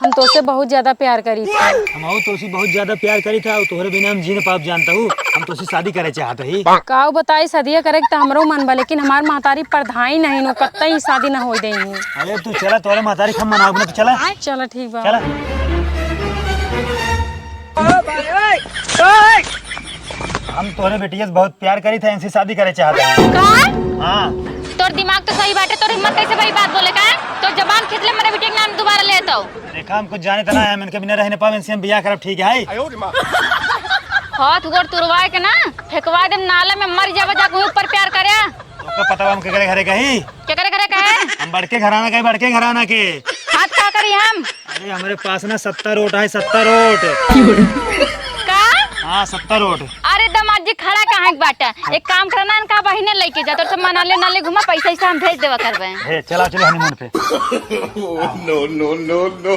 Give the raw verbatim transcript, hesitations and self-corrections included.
हम तोसे बहुत ज्यादा प्यार करी थी। हम तोसे बहुत ज्यादा प्यार करी था, तोहरे बिना हम जी न पाब, जानता हूँ। हम तोसे शादी करे चाहत ही। काऊ बताई, शादिया करे के त हमरो मन बा, लेकिन हमार महतारी परधाई नहीं नो, कत्तई शादी न होई देई। अरे तू चला, तोहरे महतारी हम मनाब ना, तू चला। चला ठीक बा। चला। हम तोहरे बेटिया से बहुत प्यार करी था, इनसे शादी करे चाहत ही। का? हाँ। तोर दिमाग तो सही बाटे, तोर हिम्मत कैसे भई बात बोले का? तोर जबान खींच ले, मेरे बेटिया के नाम दोबारा ले तो। देखा, हम कुछ जाने तना है, हम इनके बिना रह न पावे, इनसे हम बियाह करब, ठीक है? हाथ गोड़ तुड़वाए के ना, फेंकवा देम नाला में, मर जाबे जाके वहीं ऊपर प्यार करे। तोका पता बा हम केकरे घरे कही? केकरे घरे कहे? हम बड़के घराना के, बड़के घराना के। हाथ का करी हम? अरे, हमरे पास ना सत्तर वोट है, सत्तर वोट। का? हाँ, सत्तर वोट। अरे, दामाद जी खड़ा काहे के बाटा? एक काम करना, इनका बहिने लेके जा, तोर से मनाली नाली घुमा, पैसा ऐसा हम भेज देवा करबे। हे, चला, चलो honeymoon पे। No, no, no, no।